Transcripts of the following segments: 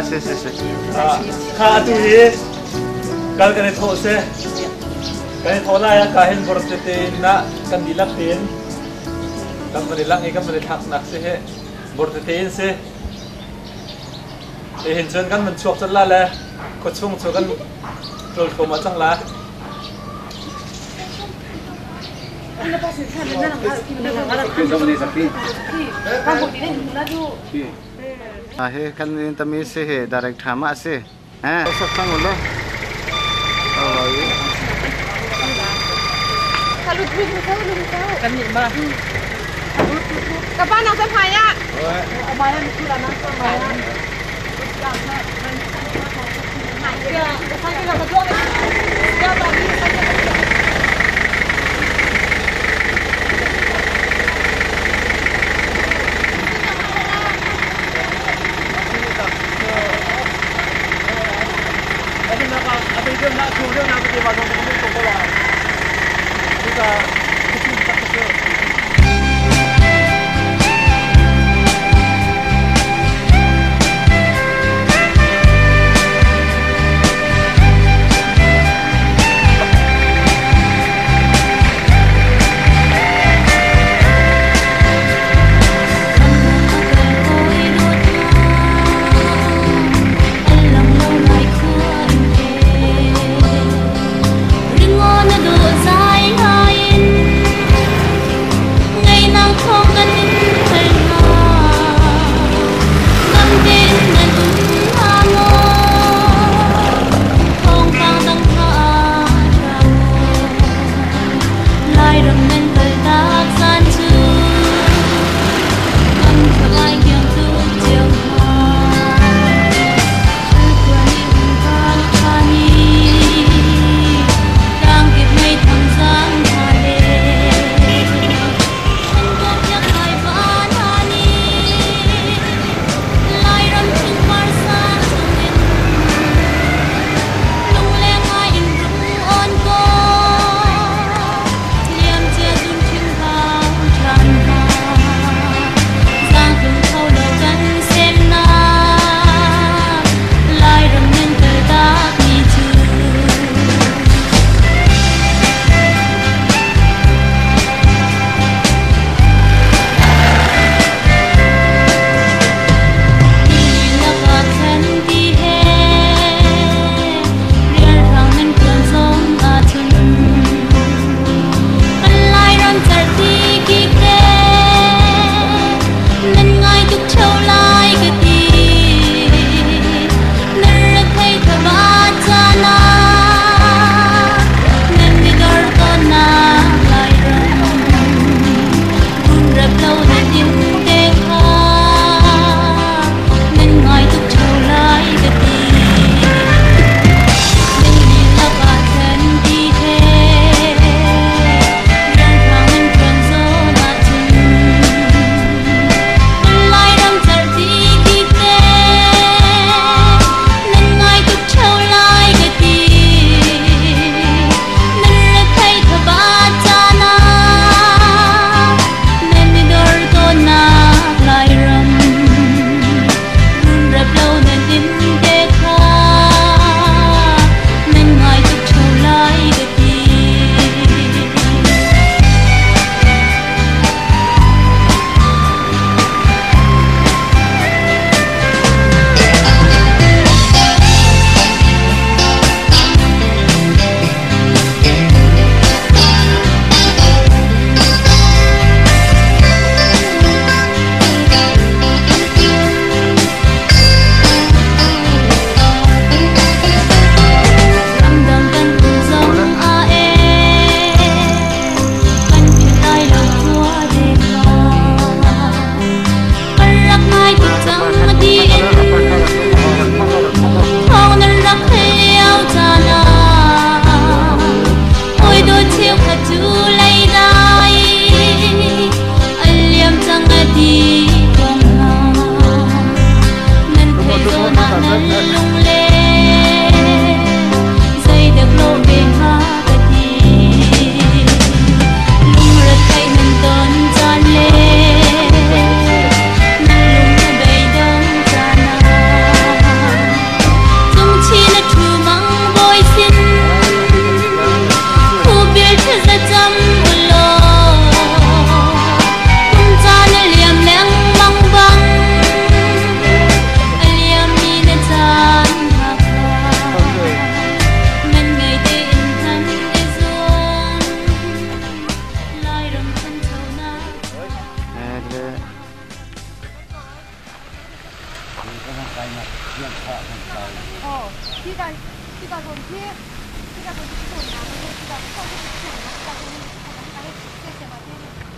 Si si si. Kha atu hi kal kan i thawh si. Kan i thawh lai ah ka hin bor tete in na kan dihlak tein kan van i langh i kan van i thlaknak si hi bor tete in si. Hi hin cun kan van chuak colh la le khuachung cu kan ṭawl thluahmah cang la. Hi kan in tami si hi direct tha ma si. Eh. Sak sang ulo. Kan nih ma. Ka pa nang sa phaya.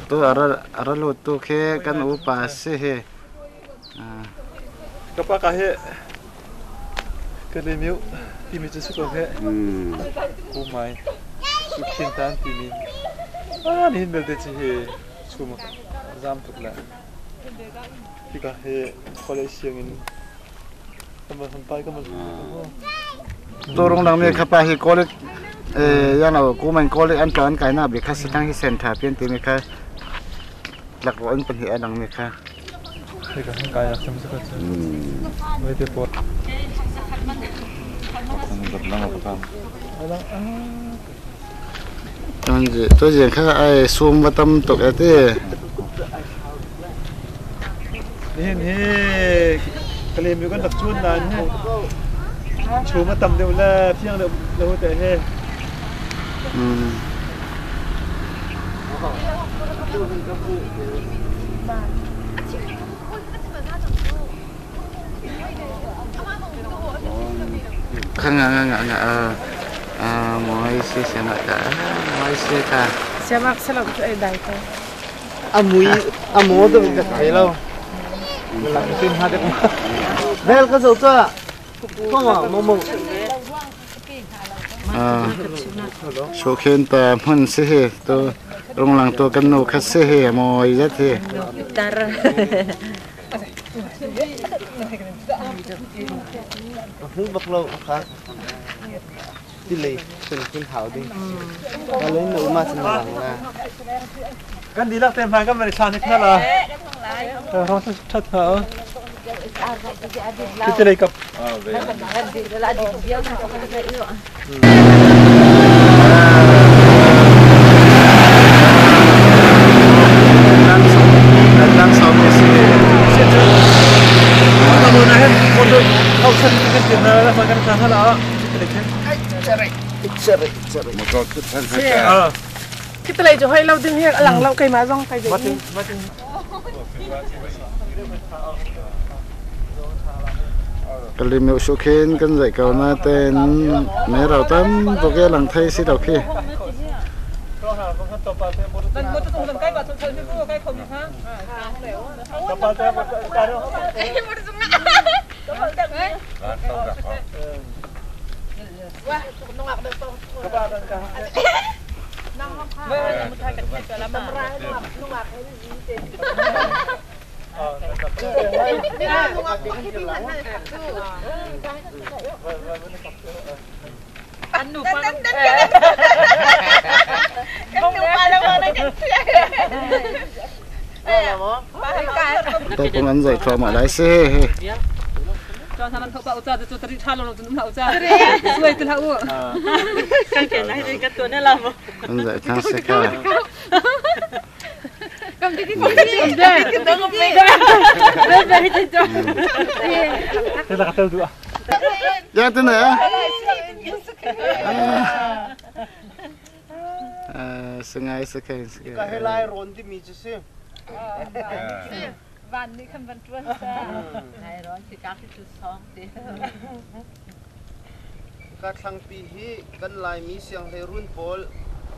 Tu a ra lut tu khi kan upa a si hi. Ka pa ka he ka le miu timi cu si ko he ku mai su khin tan timi ah nihin belte ci hi chum zam tuk le hika he college sianginn kan van hun pai kan van Turung lang mi kha pa hi college yang lo kuman college an tlan kai na bi kha sitang hi center pian ti mi kha tlak ro an pahnih a dang mi kha hika hin kai nak sem ka chu wai te por To jian kha ai sum va tam tuk e ti. Nihin hi Kalem kan rak cun nain hi chum a tam deuh le fiang deuh lo te he. Kha nga nga nga nga moi si siamak ka moi si ka. Siamak salam cu ai dai ko. A mui a maw deuh ka thei lo. Bel ka zo cha. Ko mo mo. Sokhen ta hmun si hi to runglang to kan nu kha si hi moi zat hi. Tar. Hmu bak lo kha. Ti lei sun kun hau ding. Ka lên nu ma chan lang na. Kan dihlak te hmai kan van i thla hnik hna la. Rong that hna o. Ti lei kap. Tlang som ni si. Khi te lei cu hoi lo ding hi a lang lo keimah zong kai ding. Kalimi su khin kan zai ko na ten me rau tam tuk e lang thei si lo khi. To pung an zai thluahmah lai si. An zai thang si kha. Ya tu na. Sungai sekai sekai. Ka helai ron ti mi chu si. Van nih khan van ṭuan sa. Lai ron si ka khi chu song ti. Ka thlangpi hi kan Laimi sianghleirun pawl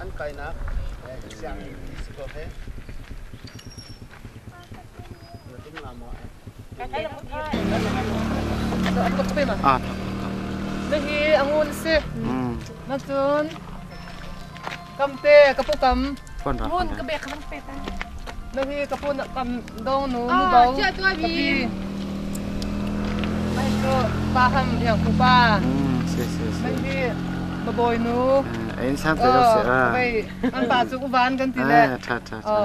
an kainak sianginn si ko he. Na tum la maw? Ah. Na hi angun si. Na cun kamte ka pu kam. Ngun ka bek kan pe ta. Na hi ka pu kam dong nu nu dong. Ka pi. Mai ko pa ham yang ku pa. Si si si. Mai hi ma boy nu. Ein sam te lo si a. Vai an pa cu uvan kan ti le. Tha tha tha.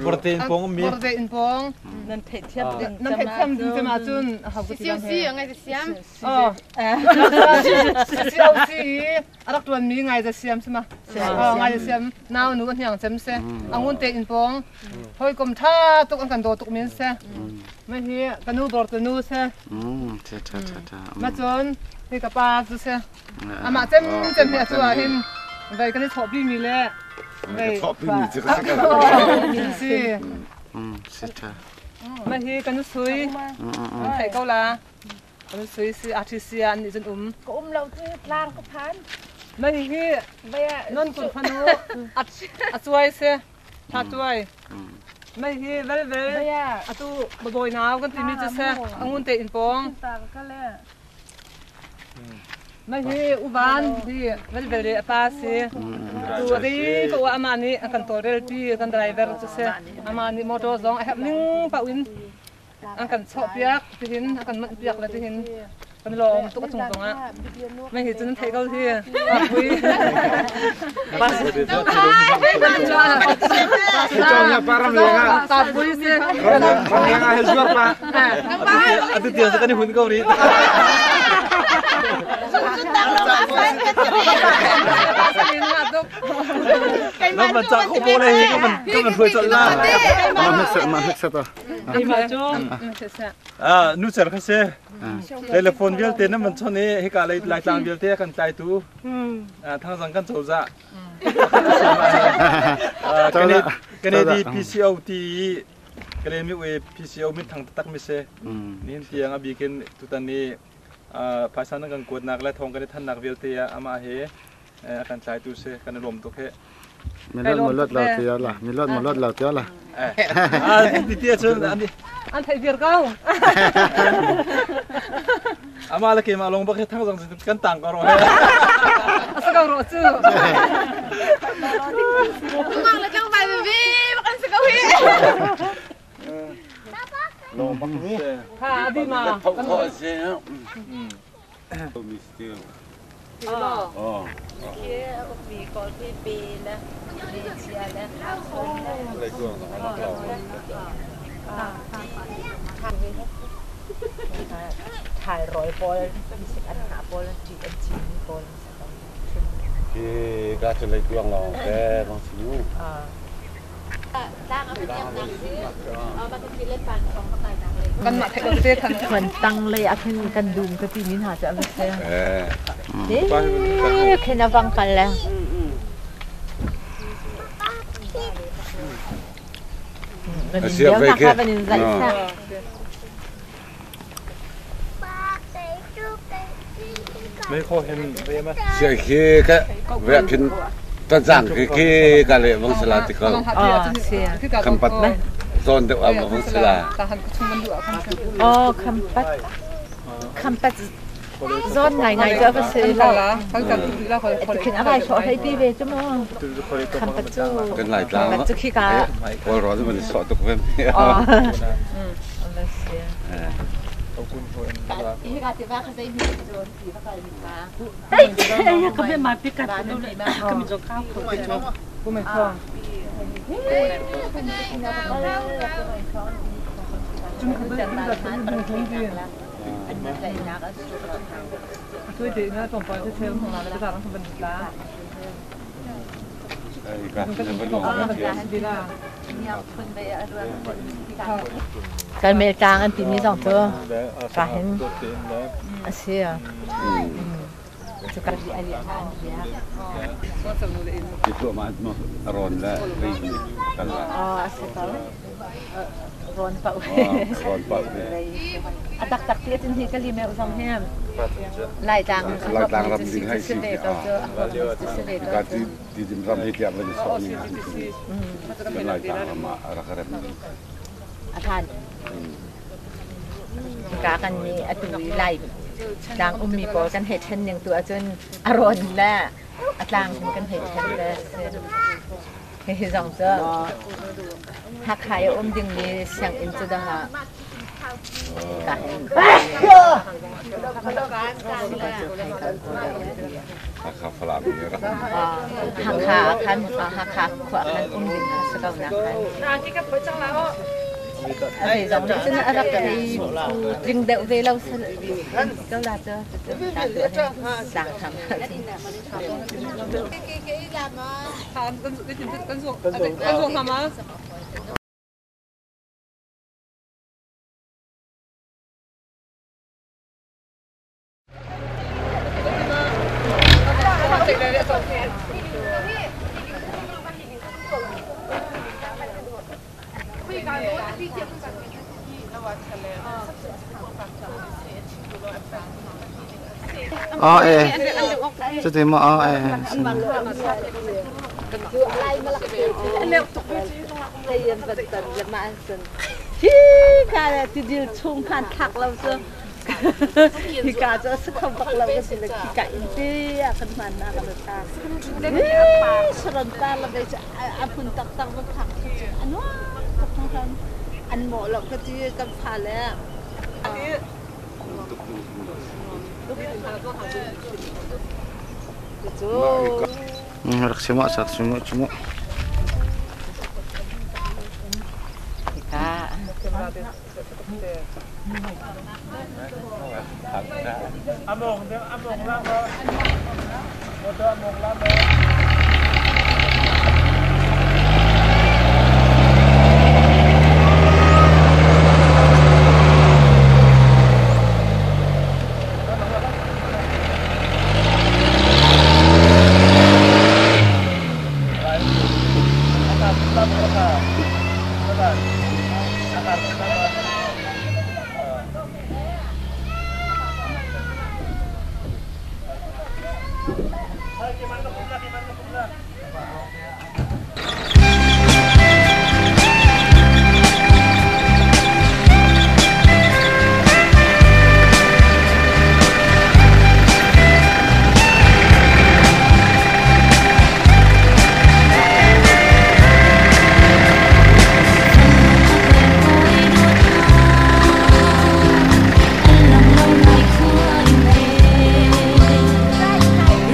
Borte in pong mi. Borte in pong. Nan theih thiam ding Nan theih thiam ding cem ahcun ho ka ti Si si ngai siam. Oh. Si o si a rak tuan mi ngai za siam sima. Oh ngai za siam nau nu an hiang cem se. Angun te in pong. Hoi kom tha tuk an kan do tuk min se. Ma hi kanu bor tu nu se. Tha tha tha tha. Ma chun hi ka pa cu se. Amah cem cem hi atu ah hin vai kan i thawh pi mi le vai si. Si tha. Ma hi kan sui. Thei ko la. Kan sui si RTC ah an nih cun um. Ka um lo cu tlang ka phan. Mah hihi non kun fanu a cuai si. Tha cuai. Mah hi velvel atu babawi nau kan timi cu si. Angun te in pawng. Mah hi uvan hi velvel le a pa si. Tu ri ko ama nih a kan tawlrelpi kan driver cu si. Ama nih motor zong a herh ning paoh in an kan chawhpiak tihin a kan manhpiak le tihin kan lawm tuk a chung zongah mei hi cun thei ko hi pui pui si atu tiang kan i hun ko ri Nó mà chọn không bố này có mình có mình hruai chọn la. Ma hek ta. Ah, nu cer kha se. Telephone vialte na man chon i hika lei Laitlang vialte kan tlaitu. Ah, thangzang kan cozah. Canadian PCO ti Kalemi ue PCO min thang taktak mi se. Nihin tiang a bikin tutan ni phaisa nan kan kuatnak le thong kan i thannak vialte ah amah he a kan tlaitu si kan i lawm tuk he. Milot molot lo tia la milot molot lo tia la. Ti ti cun an thei vir ko. Ama le keimah lawng bak he thang zang kan tang ko ro he. Asa ko ro cu. Mang le tlang vai vi kan si ko hi. Lawng bak ni. Ha di ma. Thok se. Mi still. Oh. Mi ko pi pi le mi chia le. Thai roi pawl misik an ha pawl ti an cin pawl. Ki ka chu lei kuang long te bang siu. Kanmah theih lo te than. Kan tang lei ah khin kan dum ka ti mi hna cu a va si. Khin a vang kal le. Sia khi ka ve khin ta zang khi khi ka le vang sala ti ko. Khampat zawn deuh ah vang sala. Oh khampat khampat zawn ngai ngai cu a va si lo. Khin a vai sawh hlei pi ve cu mu. Khampat cu kan lai tlang khampat cu khi ka kawl ro cu man sawh tuk ve. Kan tlang an timi zong cu ka hin a si. Rawn le Rawn pau. Rawn pau. A taktak ti cun hi ka li meu zong hi Laitlang Laitlang ram ding hai si. Ka ti ti dim ram hi tiah van so ni kan Laitlang ram ah rak rem. A than. Ka kan ni atu i Lai tlang ummi pawl kan hei ṭhen ning tu ahcun a rawn le a tlang hin kan hei ṭhen le hihi zong cu Hakha i a um dingmi sianginn cu dang ah ka hin Hakha Falam Hakha khan Hakha khua khan um ding kha si ko na khan. Ai zong nih cun a rak i tling deuh ve lo ko la cu sang tham. Kan zuang hna ma? Oh eh. Cuti maw oh eh. Hi ka le tidil chung khan thlak lo cu hi ka cu a si kho bak lo ka si le khi ka in ti a kan hman na kan tha saron ta la ve a phun tak tak va phak cu anuam tak kan an mawh lo ka ti kan fa le Rak simu sak simu cumu. Among among lang mo. Moto among lang mo.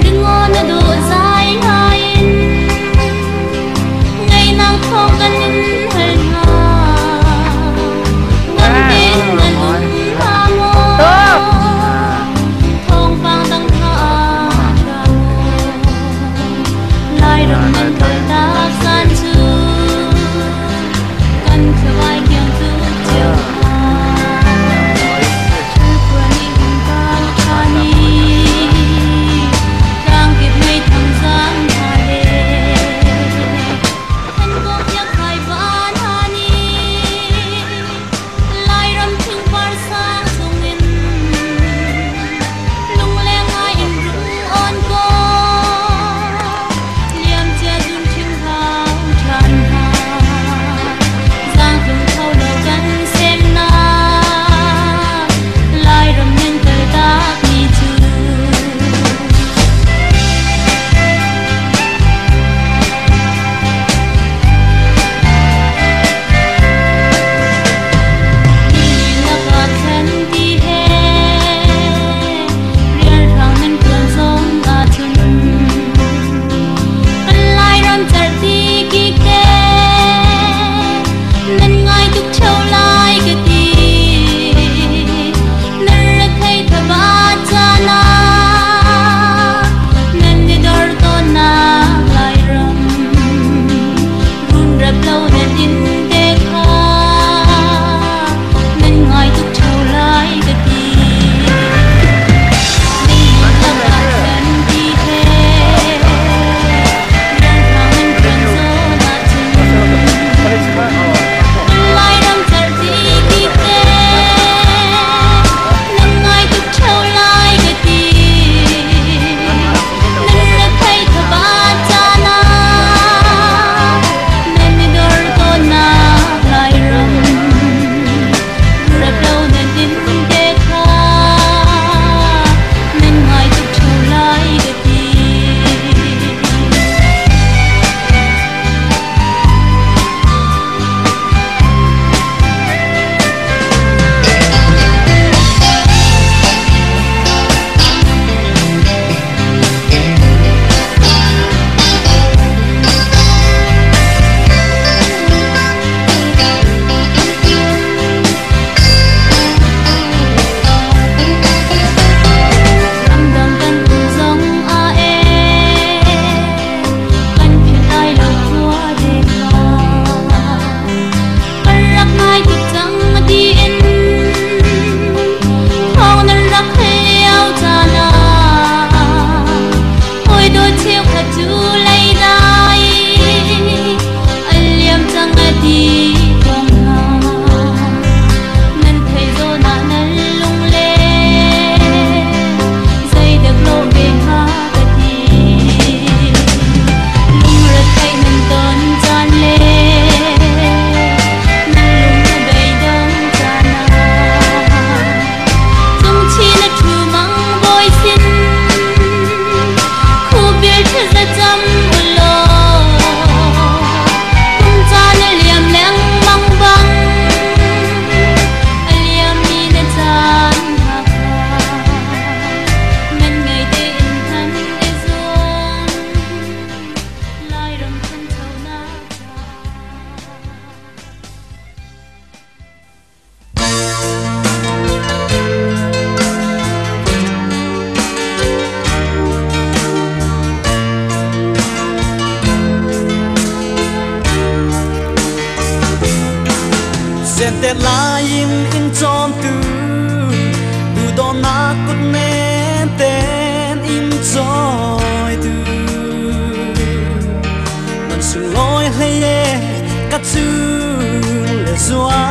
Ringon na do zai. Kut nem ten in choi tu nan su loi hlei ka chu le zua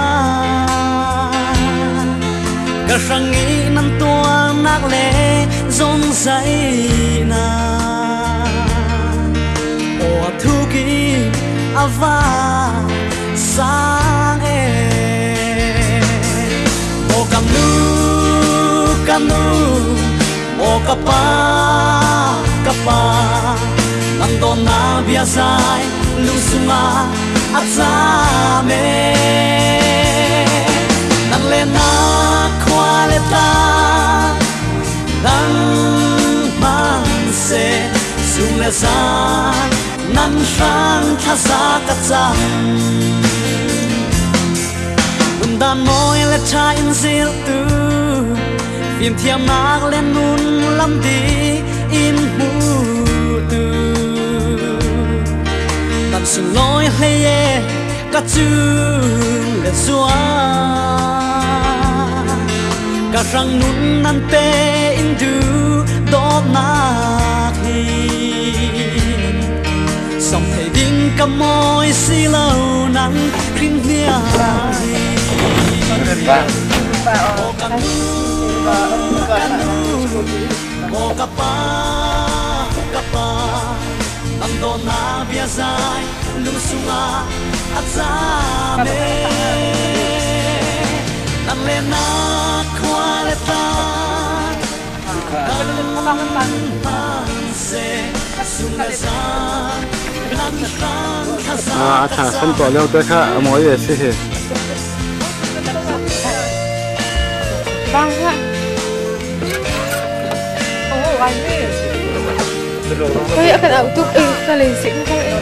ka rang i nan tua nak le zong zai na o thu ki ava sang e o kam nu kam nu o ka pa ka pa nang don na bia zai lung sunga a cha me nang le na khwa le ta nang man se sung le za nan sang tha za ka cham un dan moi le cha in zil tu phim thiam nak lên nun lam đi in mu tu nan sung loi hlei ka chu le zua ka rang nun nan pe in du dot nak hi song thei ding ka moi si lo nang khin nia hi o ka nu ka nu o ka pa ka pa nang do na bia zai lung sunga a cha me nang le na khwa le ta nang man se sung le za nang rang tha za 啊，查分多了对卡，冇嘢事嘿。 Bang ha. Oh, I miss. Kaya akan auto eh kali sik ko eh.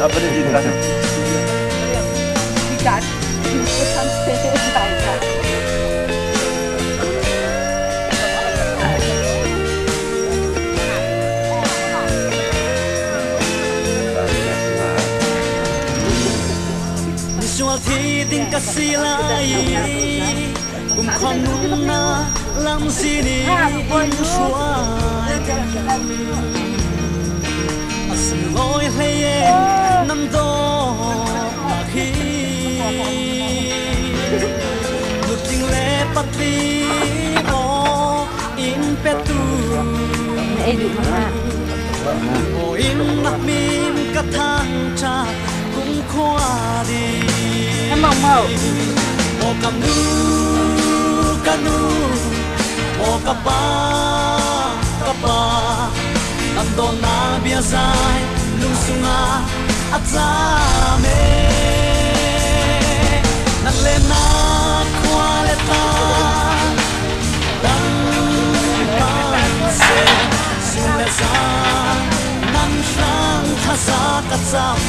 Apa dia din kan? Ka kan se dai ka. Sual thi ding ka si lai kum khon nun na lam si ni in suai a sin loi hlei nan do na khi nut ting le patli o in pe tu Ei du ma. O in na min ka thang cha kum khoa đi Mau mau. O ka nu ka nu o ka pa ka pa nan do na bia zai lung sunga a cha me nan le na khwa le ta dang man se sung le za nan sang tha za ka cham.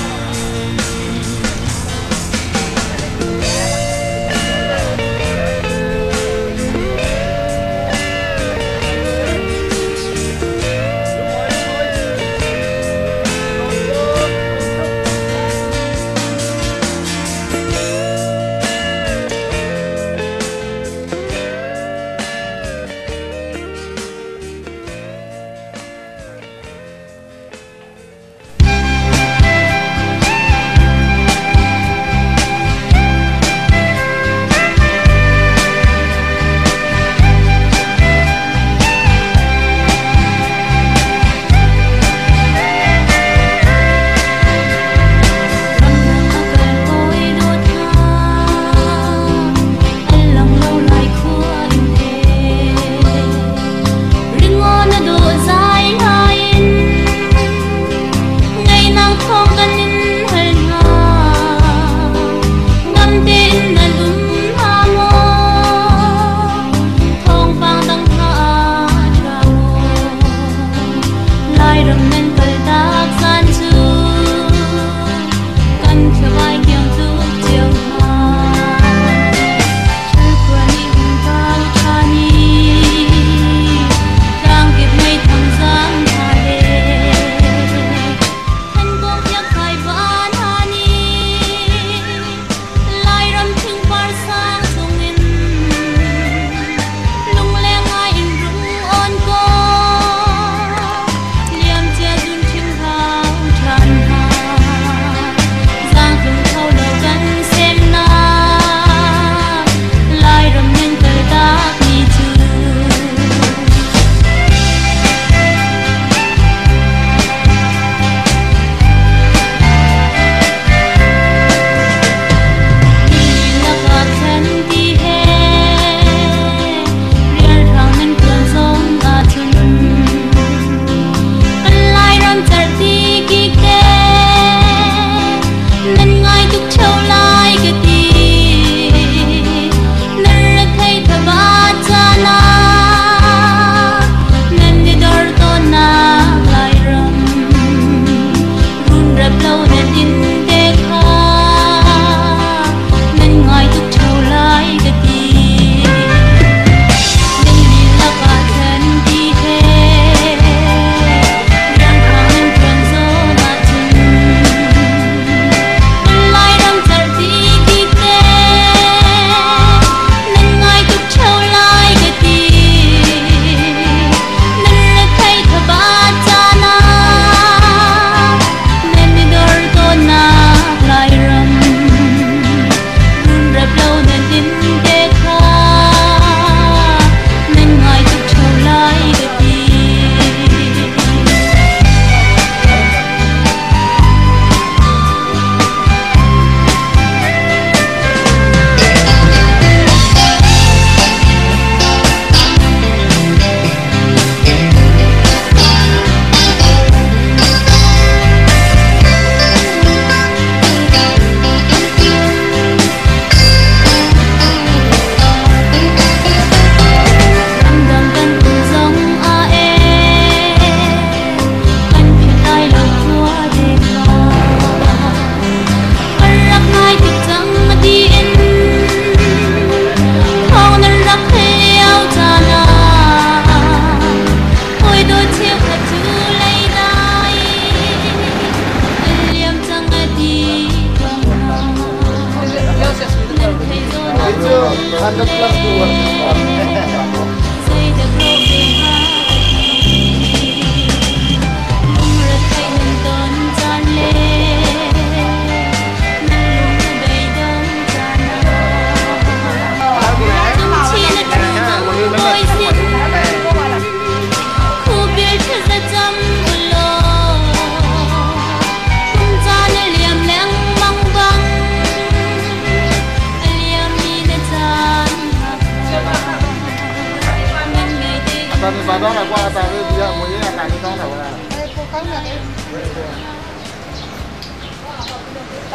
你把刀了，挂到那边，我也拿一张头了。哎，不干了，哎。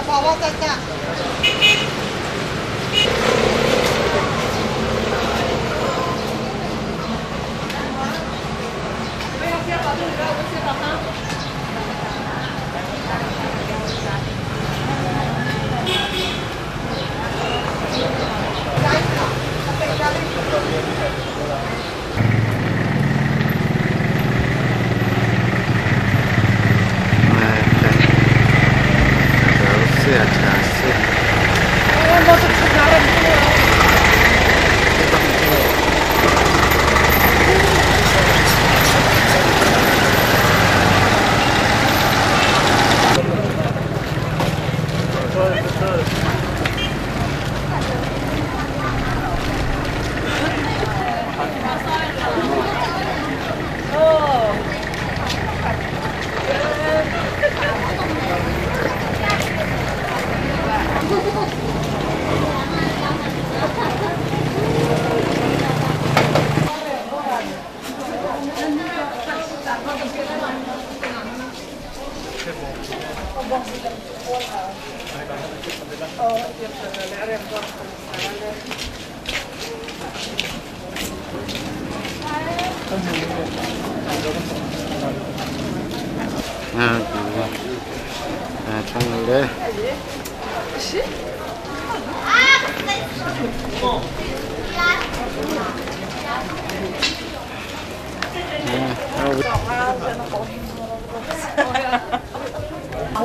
宝宝在家。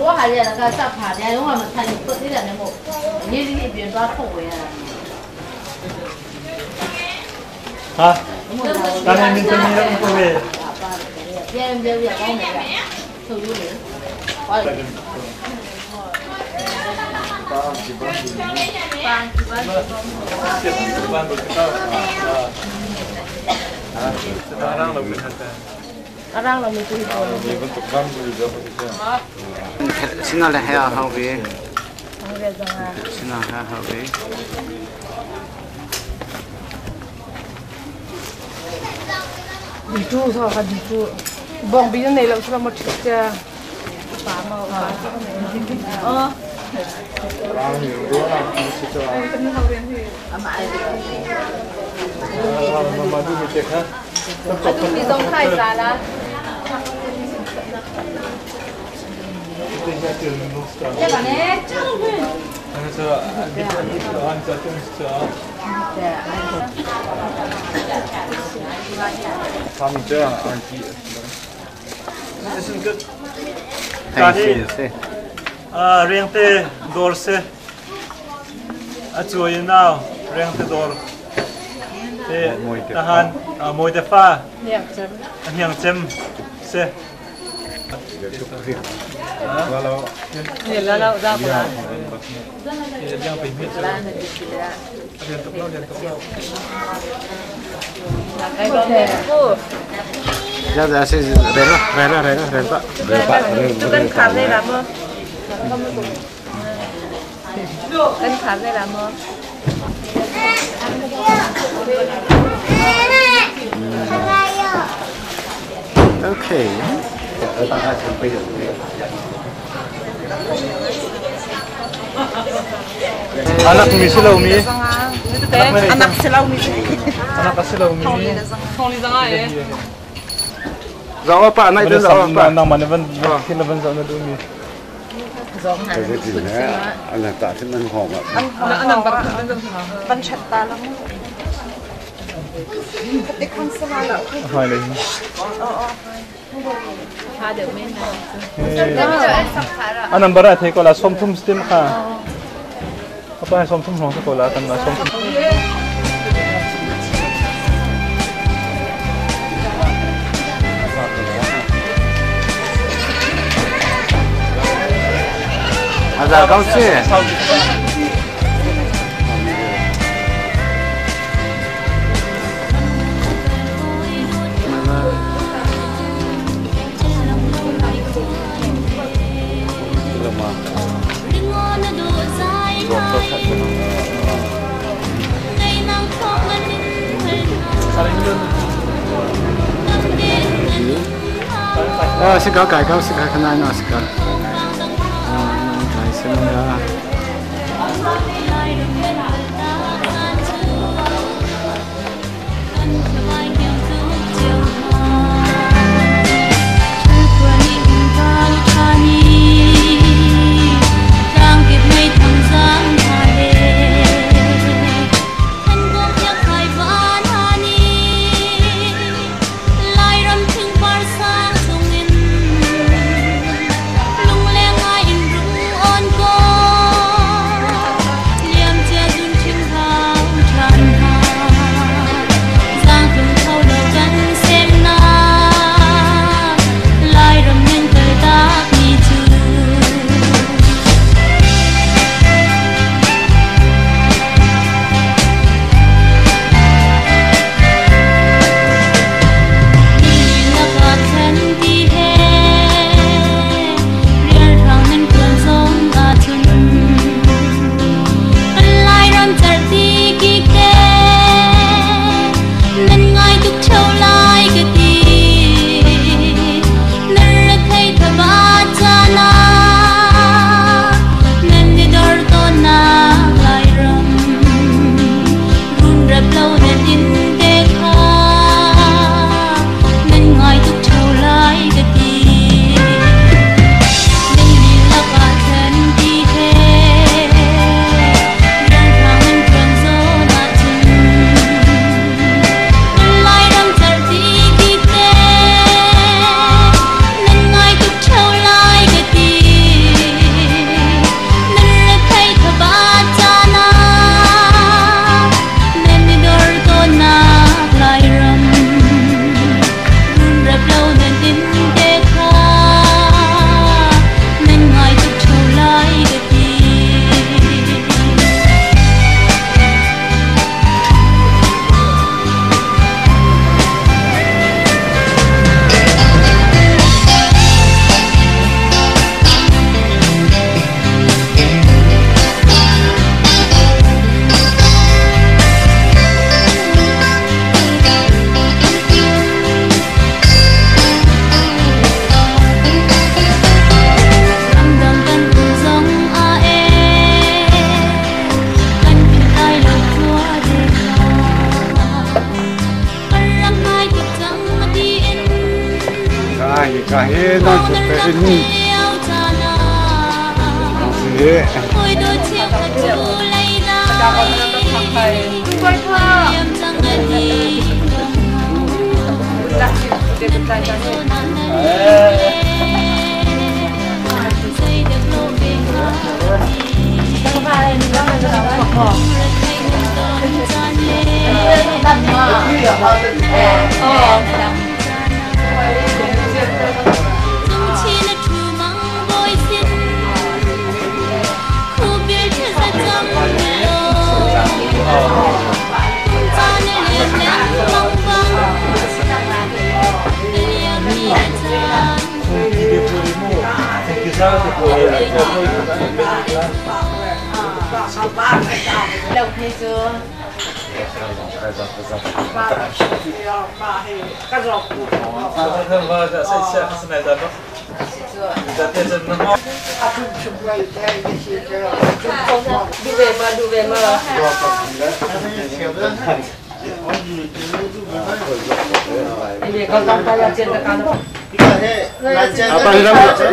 我还在那个上爬的，我们看你不对了，那么你一边抓头呀。啊，刚才你怎么样不会？别人别别讲那个，手有人。现在还要好呗。现在还好呗。你煮啥？你煮，旁边那老师那么吃的。哦。他们这样二级，这是个。啊，人的多些，啊，注意到人的多，对，但汉啊，没得发，两针，是。要是来了来了来了来了，跟卡那了吗？跟卡那了吗？OK。Anak mi sila umi. Anak sila umi. Anak sila umi. 绕把那就绕把。那嘛那份听那份上那都mi。这是几年？俺打听能好吗？วันฉัดตาแล้ว 你看是吗？系你。อันนั้นบาระเทก็ละส้มทุ่มสติมค่ะเอาไปส้มทุ่มของสกุลละกันมาส้มทุ่ม 阿咋高兴？ Ah, si ka kai ka si ka kana na si ka. Ah, kai si na.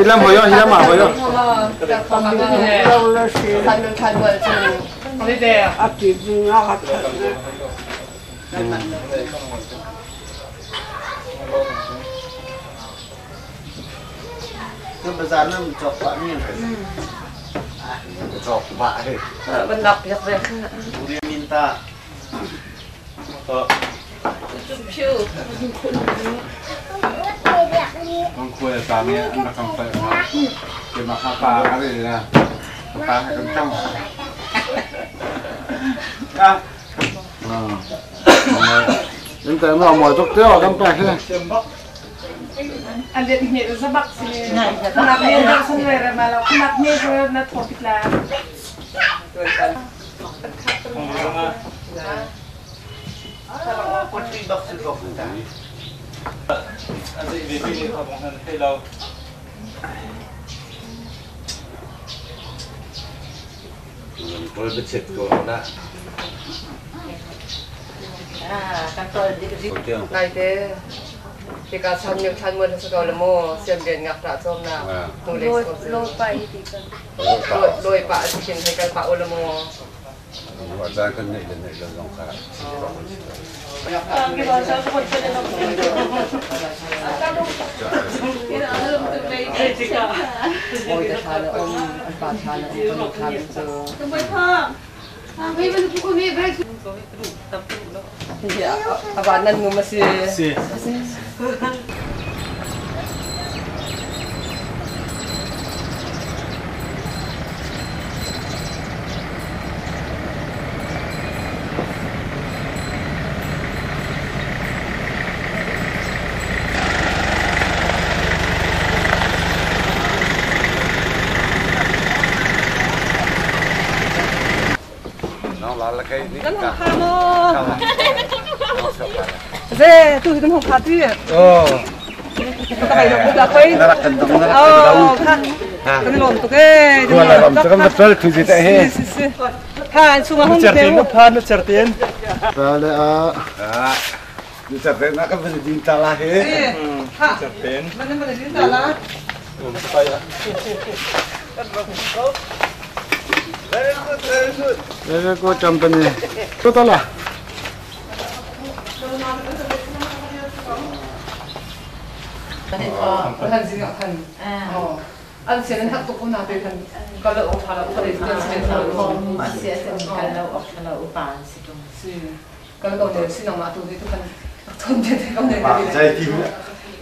Ilam hoyo, ilam ma hoyo. An zeih ve mi kha bong nan thei lo. Kawl biachet ko na. Naite hika chan mi thlan muan sa ko le mo siam rian ngak ta chom na nu le lo pa i ti kan loi pa a si khin hei kal pa o le mo Caan kan neih le neih lo zong kha Avan nan ngum a si. Si. Kan hong kha maw? Ze, tu hi kan hong kha ti. Oh. Ka kai lo ta koi. Na rak kan dong na rak kan dong. Oh, kha. Kan lom tuk e. Kua la ram kan va tol thu ji ta he. Si si. Kha an chung a hong te. Certen na phan na certen. Ta le a. Ah. Ni certen na kan van din ta la he. Kha. Certen. Man man din ta la. Um pa ya. Very good, very good. Very good company. To ta la. Kan zing ah khan. Oh. An sian an hak tuk ko na te khan ka lo ok tha lo ka le sian sian tha lo. A si a si kan lo ok tha lo upa an si tung. Si. Kan ko ne si nang ma tu hi tu khan thon te te ko ne. Pa zai ti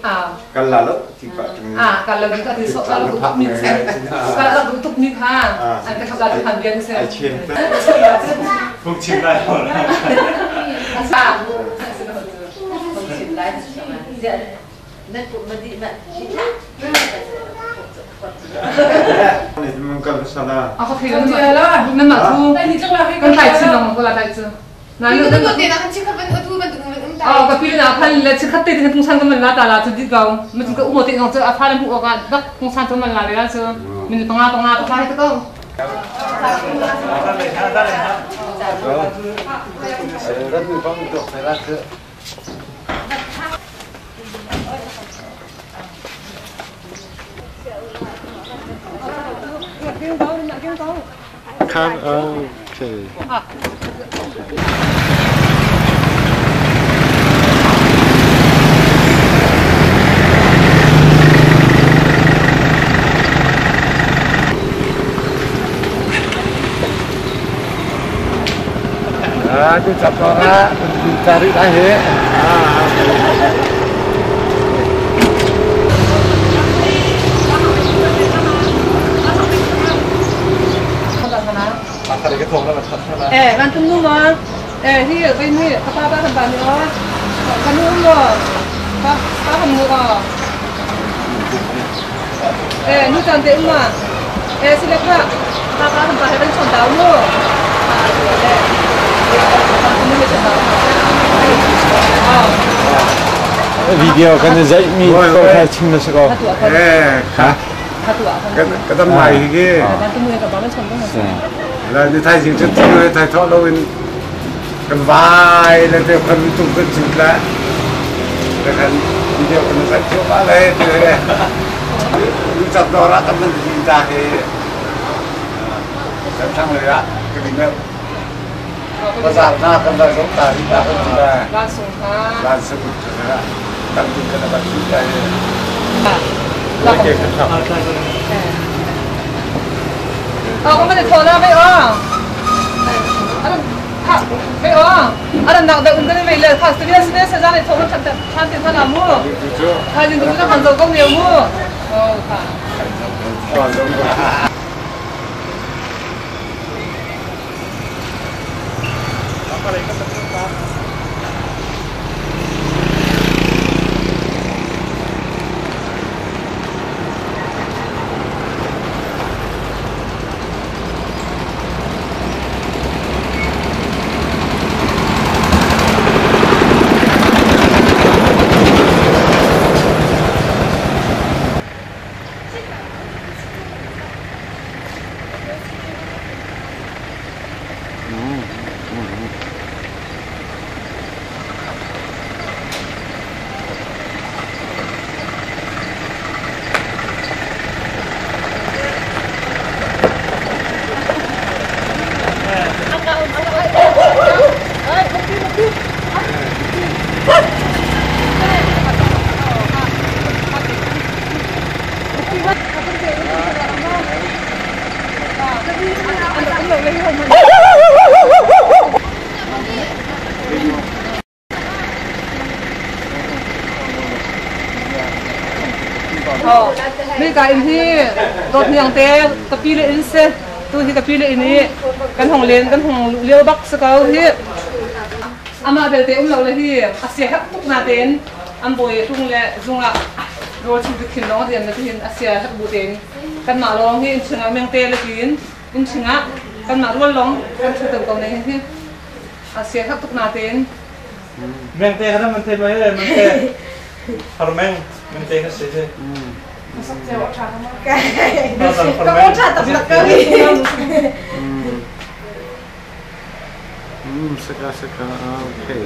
Ah. Kan la lo ti pa tung. Ah, kan lo ka ti so ka lo tuk mi se. Ka lo tuk mi kha. An ka kha khan bian se. Ai chen. Phung chim lai ho la. Ah. Phung chim lai nan pu ma di ma chi tha. Ni mun kan sala. A ka thei lo nan ma thu. Kan tai chin long ko la tai chu. Na Ni lu tu te na kan chikha ban atu ban tu um ta. Oh, ka pi na phan le chikhat te te pung san ka man la ta la chu di gao. Ma chu ka umo te ngong chu a phan hu ka dak pung san chu man la le la chu. Min panga panga pa hai ta ko. Rat mi pang tok la ke. ครับโอเค Ah, tu capora cari lah he. Ah. Eh, kan tung nu ma. Eh, hi bên hi ka pa pa kan ba ni o. Kan nu lo. Pa pa kan nu o. Eh, nu chan te ma. Eh, si le kha. Pa pa kan ba he ben chon dao nu. Ah, eh. Nu me chon dao. Ah. Video kan zai mi ko kha chim na ko. Eh, Ha? Kha tu a กันก็ต้องใหม่กี่ Kan tung nu ka ba ben chon dao. แล้วนี่ไทยจริงจะทิ้งเลยไทยทอดเราเป็นกันวายแล้วเดี๋ยวคนตุ้งกันจุดละแต่กันเดียวกันใส่เที่ยวมาเลยเดี๋ยวรู้จักดอรักกันมันดีตาเฮฉันทั้งเลยละก็มีแม่ภาษาหน้ากันได้สงตาที่ตากันได้ Lan sung ha. ลานสมุทรนะตั้งตุ้งกันแบบนี้ได้ Ờ, con bên thò ra vậy à? Anh thà vậy à? Anh nặng đựng cái này là thà sẽ sẽ sẽ ra này thò nó chặt chặt tiền thà làm mua. Thà nhìn tụi nó còn giàu công nhiều mua. Ờ, thà. Mi ka in hi dawt niang te ka pi le in se tu hi ka pi le in i kan hong len kan hong lio bak se ko hi ama belte um lo le hi a sia hek tuk na tein an bawi hlung le zungah rawl chung khin long rian na hin a sia hek bu tein kan mah lawng hi in chungah meng te le tin in chungah kan mah rual long kan thu ko ne hi a sia hek tuk na tein Meng te kha man the mai le man te har meng meng te kha se se. Ka o tha tak tak ka hi. Saka saka okay.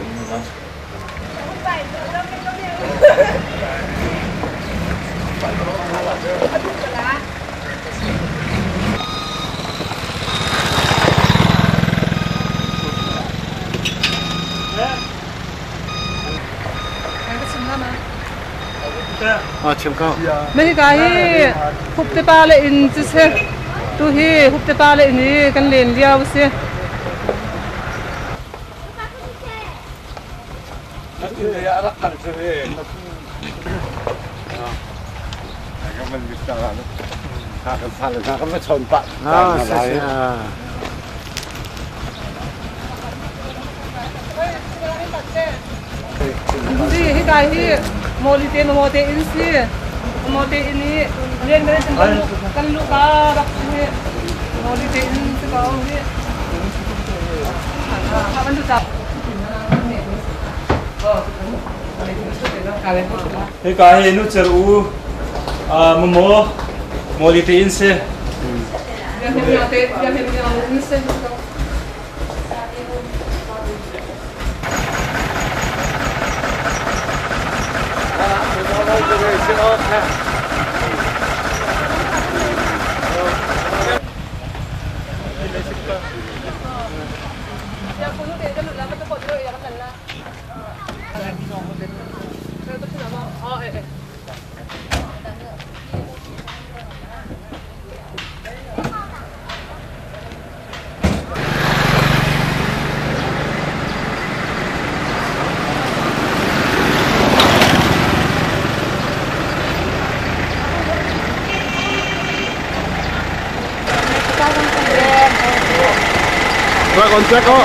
Chim ko. Mei ka hi hup te pa le in cu si. Tu hi hup te pa le in i kan len lio si. Si hi kai hi moli te mo te in si mo te in i rian mere kan lu ka rak si moli te in si ko hi ha ban tu ta. Hi ka hi nu cer u momo moli te in se. Con chắc có.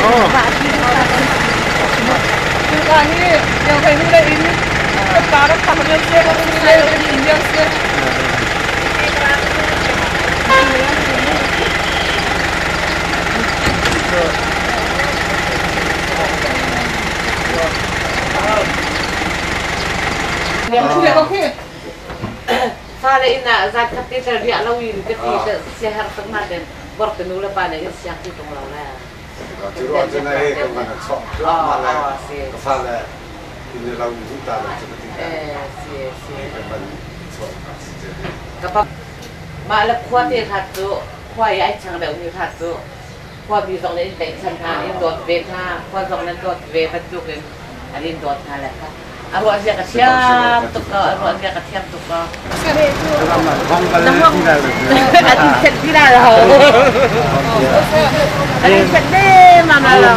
Fa le ina zat khat te tel ria lo in ka ti te se har tak ma den bor te nu le pa le in siak ti tong lo la. ကျတော့ကျွန်တော်ရဲ့ကမကချော့မလာကဖလာဒီလောင်ဇူတာလည်းတတိ အဲစီစီ ကမချော့ ကပมาละควาเตทัดตุควายไอ้ช่างแบบมีทัดตุความีสองเลนเป็นชันทาอินโดดเวท่าควาสองเลนโดดเวบรรจุกันอันนี้โดดทาแหละค่ะอร่อยเสียกระเทียมตุกก็อร่อยเสียกระเทียมตุกก็น้ำห้องอันนี้เสร็จที่ได้แล้วอันนี้เสร็จได้มามาแล้ว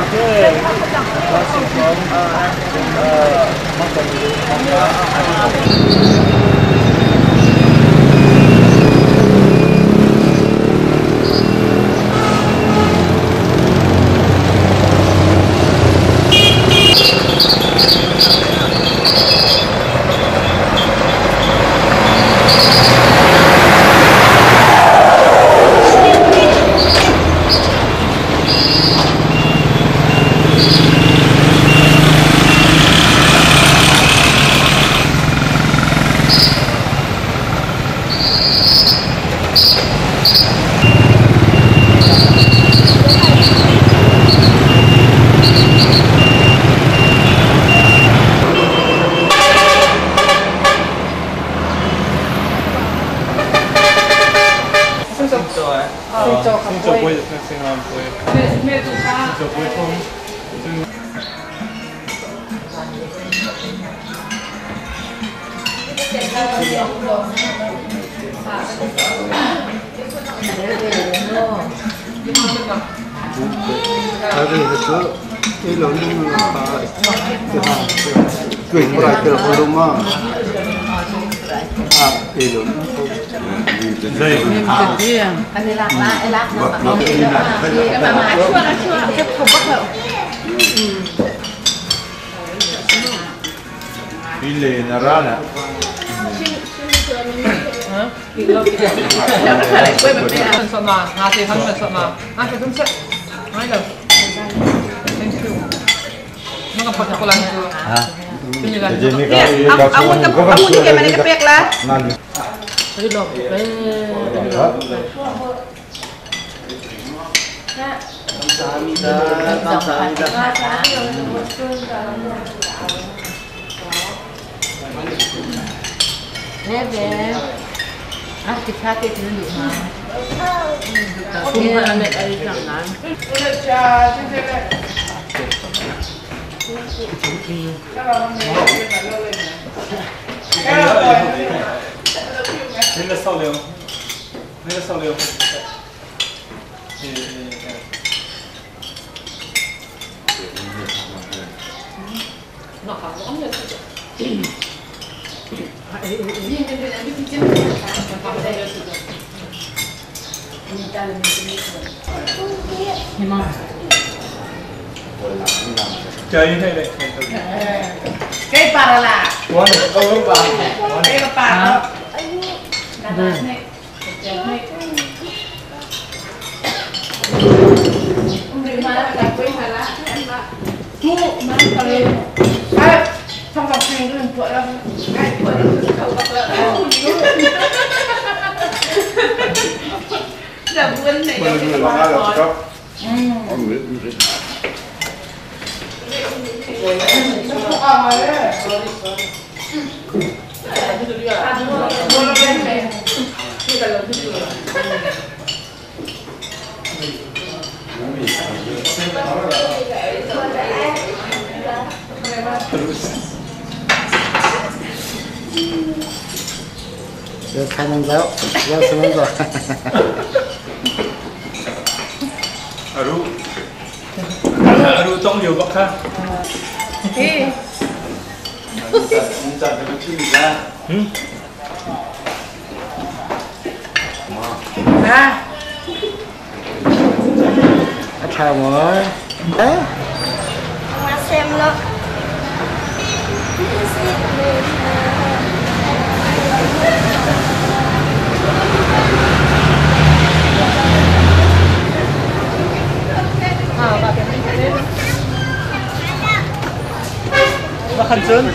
Ile na rana. 감사합니다. 감사합니다. 네, 아, 기차게 드는 누나. Nella soleo. Nella soleo. Chơi như thế này. Cái bà là. Cái bà đó. 要开门走，要什么走？ Aru. Aru tong liu bak kha. 啊，差么？哎， มาเซมแล้ว Makan chun.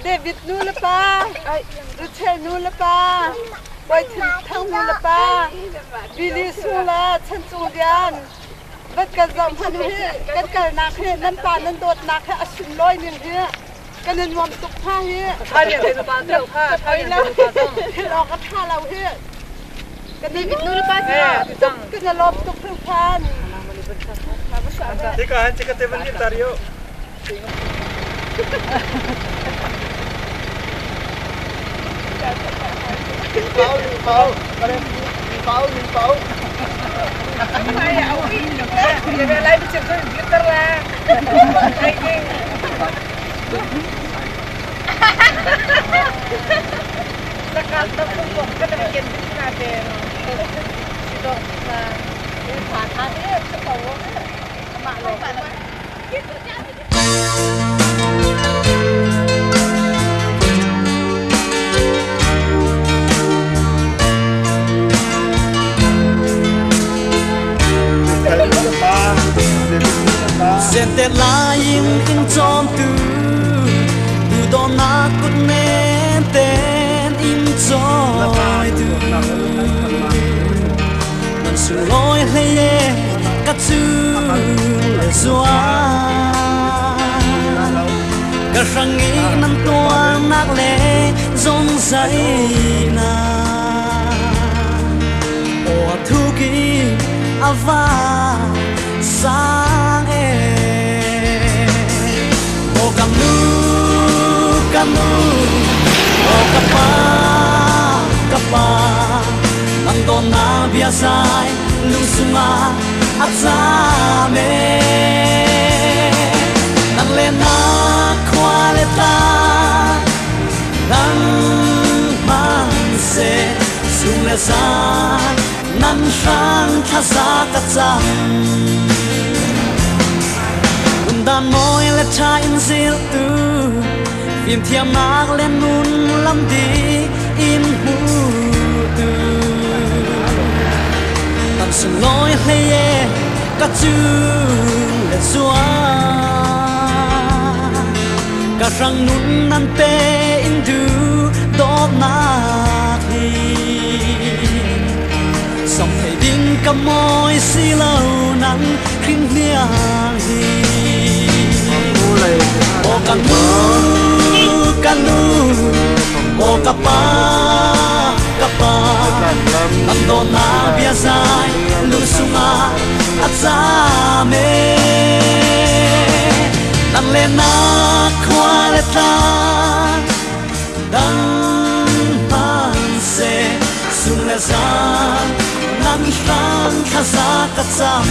David nu le pa, Rachel nu le pa, Bawi Thang nu le pa, Billy Sung le Chan Cung Lian, vat kan zoh hmanh hi kan kalnak hi nan pa nan dawtnak hi a sunlawi ning hi kan i nuam tuk hna hi. Thil awk a ṭha lo hi. Kan David nu le pa tuk kan i lawm tuk hringhran. Hika han chika te van tar yo. Pau, pau, pau, pau. Sente laing in chom tu tu do na kut men ten in choi tu nan su loi hle ka chu le zua ka rang i nan tua nak le zong zai na o thu ki ava sang e o kanu kanu o kapa kapa nan do na bia sai lung sunga a me nang le na khwa le ta nang mang se sung le sa nan sang tha sa ka chang dan moi le cha in zil tu phim thiam nak lên nun lam di in hu tu tam sung loi hle ye ka chu le zua ka rang nun nan pe in du dot na hi song thei ding ka moi si lo nang khinh liang hi o kanu kanu o kapa kapa nan do na bia zai lung sunga a cha me nang le na khwa le ta dang pan se sung le za nan hlang tha za ka cham.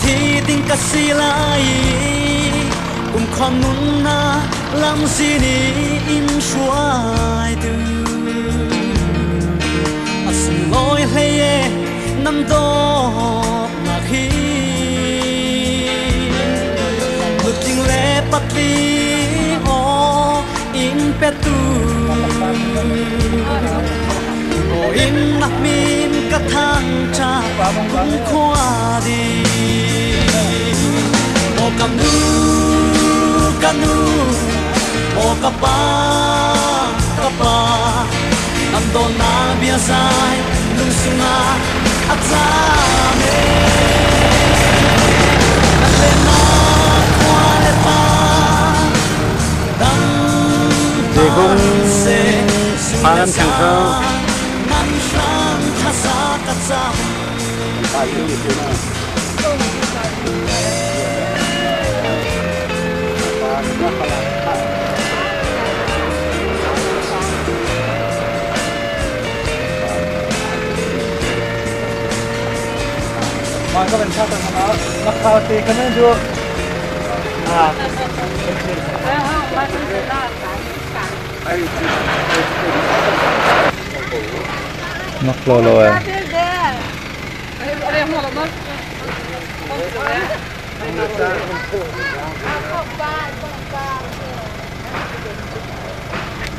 Thi ding ka si lai kum khon nun na lam si ni in shuai tu a sung loi hle ye nam do na khi nu ting le patli o in pe tu o in na min ka thang cha kum khoa di o kanu kanu o kapa kapa nam do na bia sai lung sunga a cha me nan le na khwa le ta dang Dekung se sung phan le thang sa kho nan sang tha sa ka cham. มันก็เป็นชาติธรรมะนักข่าวตีกันนั่นดู Mak lo lo eh.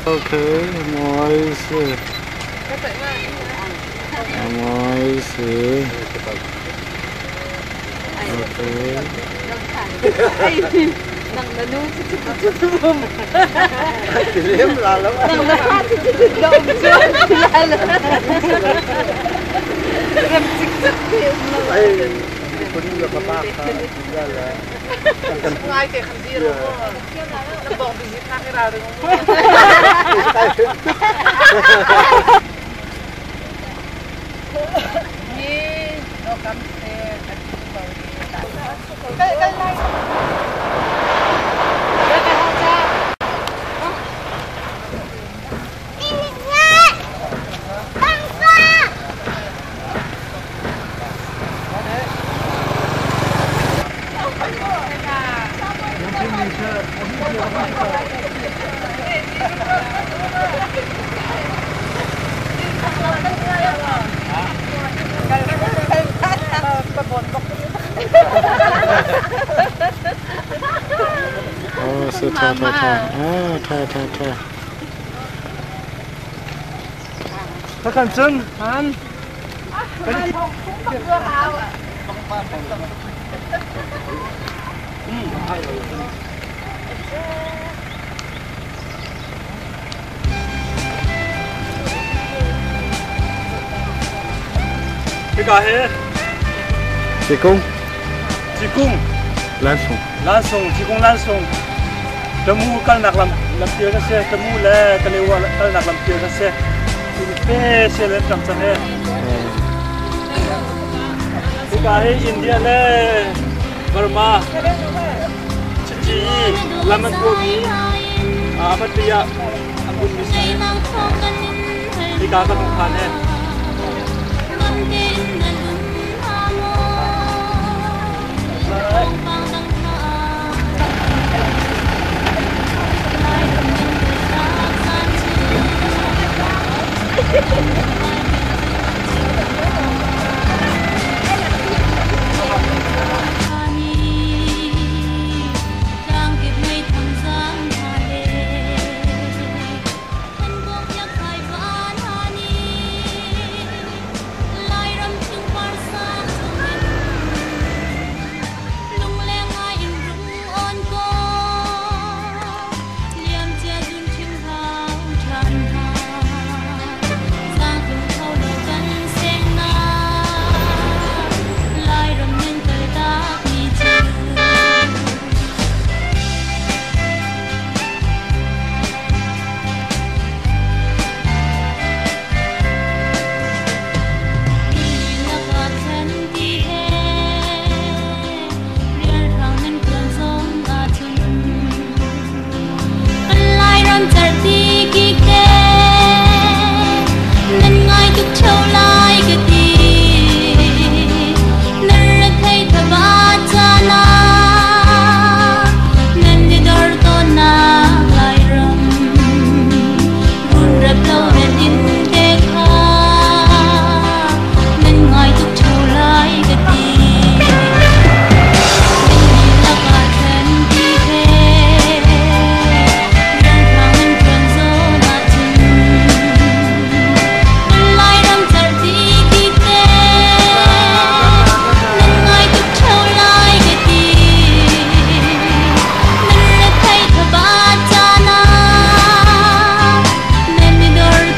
Okay, moi si. Moi si. Okay. Nang nanu chu chu chu chu bum. Lim la lo. Nang na ha chu chu chu dom chu la la. Rem chik chik ti um lo. Ai kun la pa pa kha la la. Ngai te khan zero. Na bong bi zit na ki ra ring. Ni no kam se cái cái này Oh, so tha tha tha. Ah, tha tha tha. Tha kan chun. Han. Cái cái he. Chị cung. Chị cung. Lan sung. Lan sung, chị cung lan sung. Tamu kal nak lam lam tiêu ra xe, tamu le kalewa kal nak lam tiêu ra xe. Pe xe lên tram cha he. Cái cái India le Burma. Chị lam an ko mi. A bat tia an mi se. Cái cái ka khan he. Nên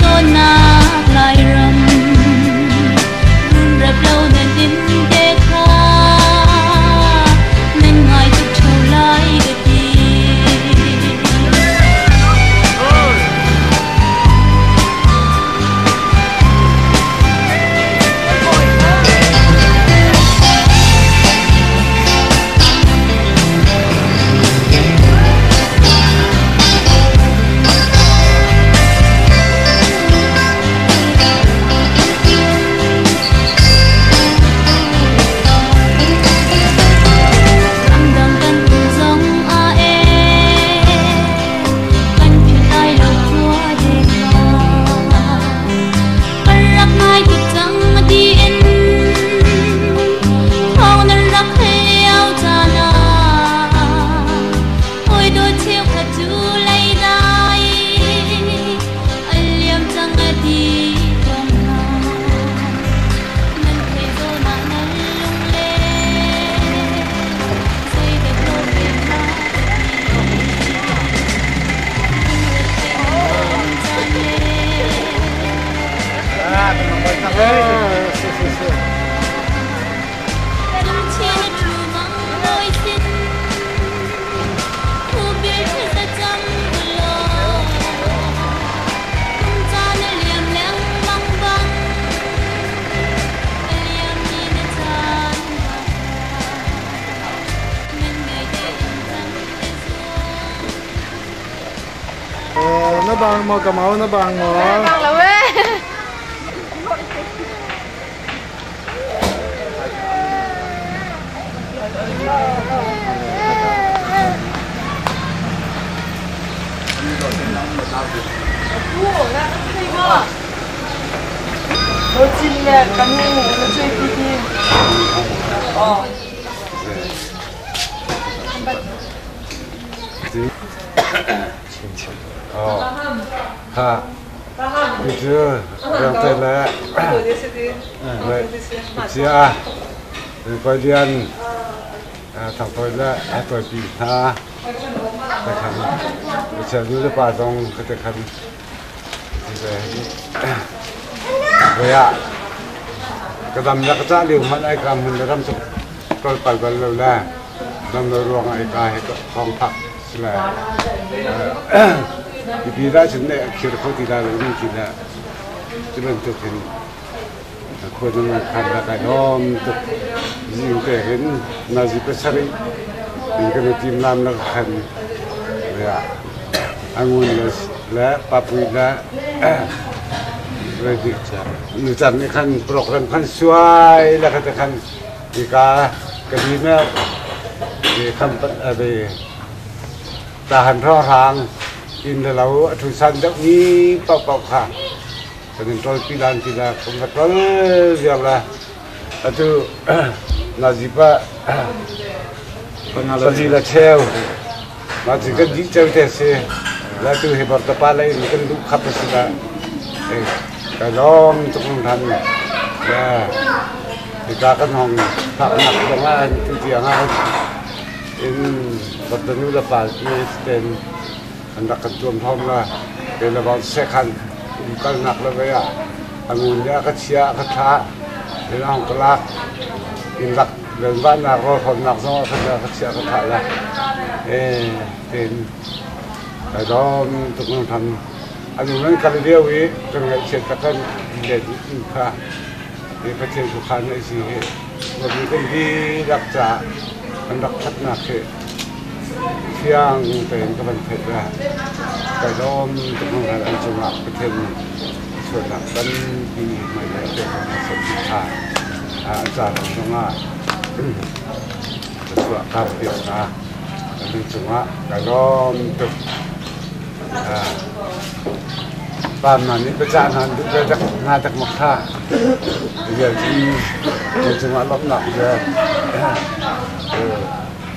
bang maw ka mau na bang maw? Bang lo eh. Ha cu rang te le cia koi lian thang toi le toi pi hna te khan chel nu le pa zong te khan Voiah ka dam le ka cah lio hmanh ai ka hmun le ram cu tolpal bal lo le dam lo ruangah i ka hi thawng phak si le mipi dah cun ne a khir kho ti la lo mi ti le cu bantuk hin khua nan man khan la kai lawm tuk zing te hin nazi pasarih in kan i tim lam la khan voiah angun le le papui le nucan nih khan program khan suai le kha te khan hika ka di na kham ve tahan hrawng inn le lo a thu san deuh ni paohpaoh kha kan in ṭol pi lan ti la kan va ṭol viar la atu nazipa pali la cheu ma cu kan dih ceu te si la tu hi bar tapa lei in kan duh khap si la ka lawm tuk than la hika kan hong phak nak zong ah tu tiang ah in bartanu la pa ni ten an rak kan tuam thom la ke la bang sekhan umkalnak le vei ah angun nih a ka chia a ka thlah in a hong ka lak in rak lenvahnak rawlhrawnnak zong a ka chia a ka thlah la tin kai dawm tuk nang tham anu nan kal lio i kan ngaihchiat ka kan let in kha i Pathian tu khan ai si hi mi kan dihlak caah kan rak thatnak hi Fiang tein ka van theih ve. Kai lawm tuk hringhran an cungah Pathian nih sualnak tampi hmailei a pek hna seh ti kha an ca ram zongah thluachuah kaa piak hna. An cungah kai lawm tuk. Pa hna nih biacah hna an duh ve dek hna dek mak kha. Vial cu an cungah lawmhnak vial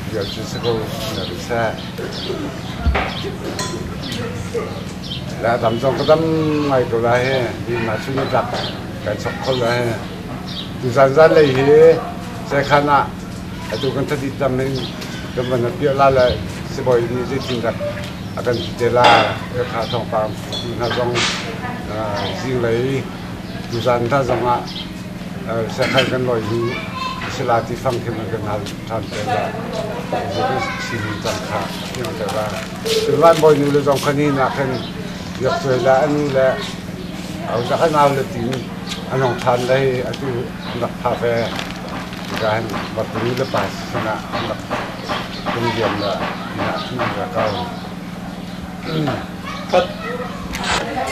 vial cu si ko na ri seh. Le a dam zong ka dam ngai ko lai he. Ni ma chun ni tlak kai chok kho lai he. Tuzan zan lei hi sekhan ah atu kan thadit dam hin kan van piah la le sibawi nih zeitin dak a kan ti te la ka kha thawngpang tu hna zong zinglei tuzan hna zong ah sekhan kan lawi hnu sila ti fang khi man kan hal ṭhan te la sining cang kha fiang te la Van bawi nu le zong khani nak hin biak cuai la anu le au zakhan au le tin anong ṭhan le atu rak pha ve ka hin bartanu le pa sinah an rak tung diam la ina khan an ra kau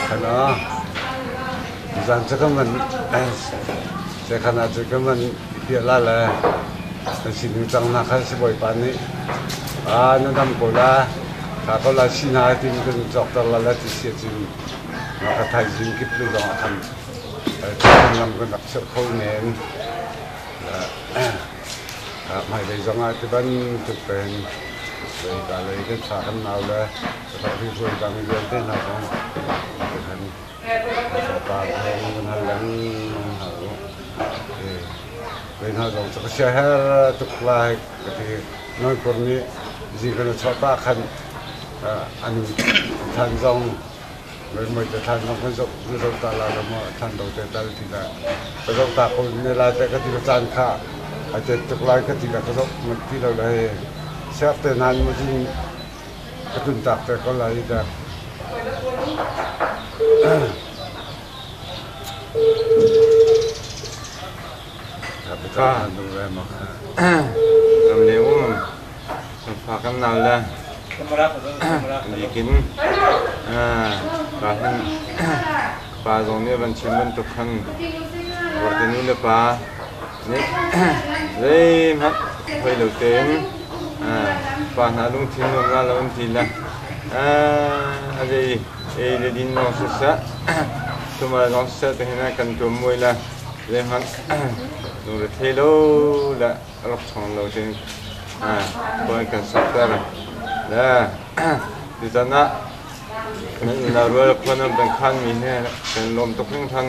khana zan cha kan man se khana chu kan man pia la le na sining cang na kha si bawi pa nih a na dam ko la tha ko la si na tin kan jok tar la la ti sia chin na ka thai jing kip le zong a khan lam kan rak cheuh kho men Hmailei zongah ti bantuk tein leika lei kan fa kan nau le ri dang vialte hna zong kan pa kan hal lengmang hna u. Lei hna zong cu ka sia her tuk lai ka ti. Noi kur nih zing kan chuah pah khan an than zong Moi te thlan zong kan zoh na zoh ta la lo maw thlan do te tal ti la ka zoh ta ko ne la te ka ti ka caan kha a tet tuk lai ka ti la ka zoh manh ti lo le siak te nan mu jing ka tun tak te ko lai da Ka ram le um fa kan nal le likin. Ka hin pa zong nih van chim bantuk khan Vorte nu le pa nih zeihmanh hoi lo tein pa hna lungthin nuam la lo an ti le a zei ei le din lawng siseh thumal zong siseh te hin kan tuam muai le zeihmanh lungre lo le rak chong lo tein khua kan sakter le tutan ah nan unau rual khua nan kan khanmi he kan lawm tuk hringhran.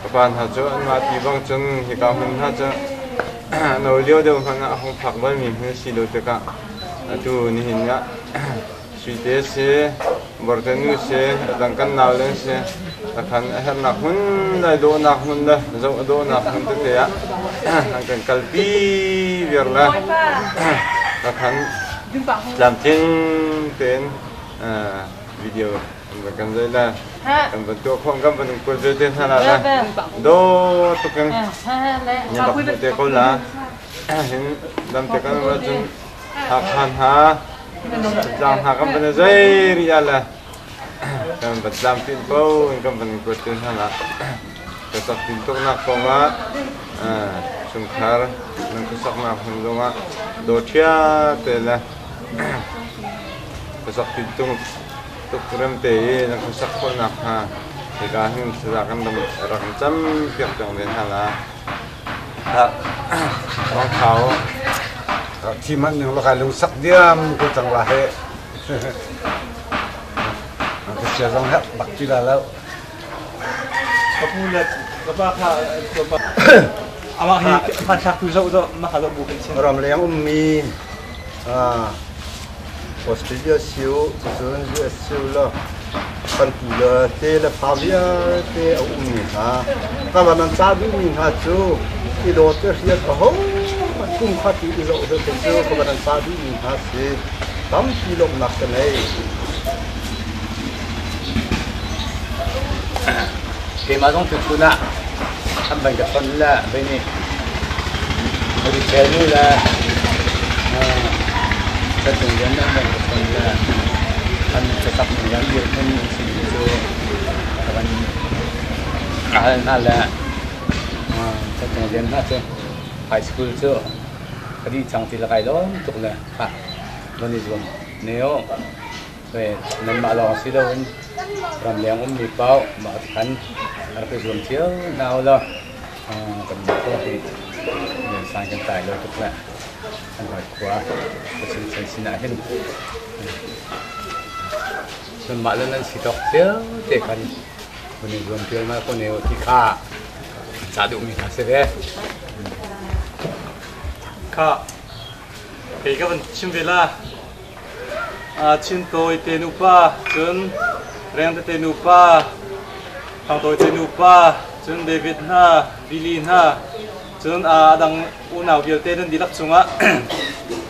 Ka pa hna cu anmah ti bang cun hika hmun hna cu no lio deuh hmanh ah a hung phak balmi hmun si lo tikah atu nihin ah Suite si, Borte nu si, a dang kan nau le si, takhan a herhnak hmun le dawhnak hmun le zoh a dawhnak hmun tete ah an kan kalpi viar le takhan tlamtling tein video kan zai la kan van tuah khawh kan van kuat ve te hna la la do tukin nya bak te ko la hin dam te kan ra cun Hakha hna tlang hna kan van zai ri la kan van tlam tin po in kan van kuat te hna la ka sak tin tuk nak kong ah chungkhar nan khuasak nak hmun zong ah do thia te la khuasak tin tung tuk rem te i nan khuasak khawh nak hnga hika hin saza kan rak cam piak peng ve hna la. Rang thau thi man ning lo kai lungsak diam ko cang la he. Ka sia zong herh bak ti la lo. Ka pu le ka pa kha amah hi hmanthlak tu zoh zoh mah kha zoh bu kan si. Ramleng ummi Australia siu cun US siu lo kan pu le te le fa vialte a ummi hna ka van an ca duhmi hna cu i dawt te hriat a ho kum khat i zoh te cu ka van an ca duhmi hna si tampi lawmhnak ka nei. Keimah zong tuchun ah an van ka chawnh le vei nih Retail nu le Satung rian an van ka chawnh le an casak ning le an dirhmun an si cu ka van hal hna le satung rian hna cu high school cu ka dih cang ti le kai lawm tuk le khah van i zuam ne aw. Nanmah lawng si loin ramleng ummi paoh mah khan rak i zuam cio hna u law kan khua hi liansang kan tlai lo tuk le kan hawi khua ka chimchan sin ah hin nanmah le nan si tawk cio te khan hun i zuam ṭialmal ko ne u ti kha ca duhmi hna si ve. Kha kei ka van chim ve la. Chintawi te nupa, cun Rengte te nupa, Thangtawi te nupa, cun David hna, Billy hna, cun a dang unau vialte nan dihlak cungah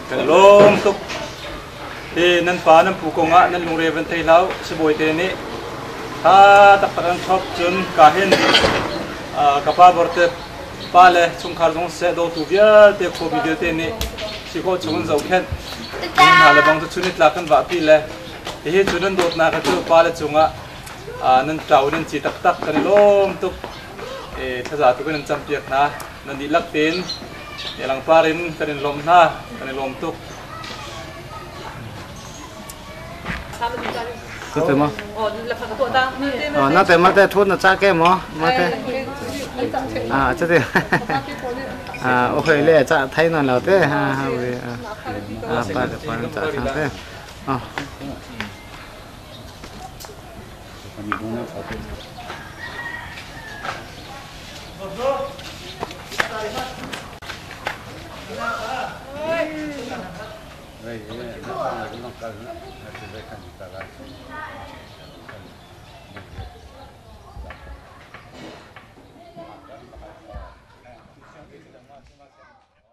kan lawm tuk. Hi nan pa nan pu kongah nan lungre van thei hlah u, sibawi te nih tha taktak an thlop, cun ka hin ka pa borte pa le chungkhar zong siseh dawtu vialte khuami vialte nih si khawh chung in zohkhenh ning hna le bang cu chun nitlak kan vahpi le hihi cu nan dawtnak cu pa le cungah nan ṭau nan ci taktak kan i lawm tuk. Thlaza tu kan in campiak hna nan dihlak tein langpar in kan in lawmh hna kan i lawm tuk. Thế mà. Nó te mà te thốt nó cha ke mo mà te. À chứ thế. À ok le cha thấy nó là thế ha ha we. À pa le pa cha cha thế. À.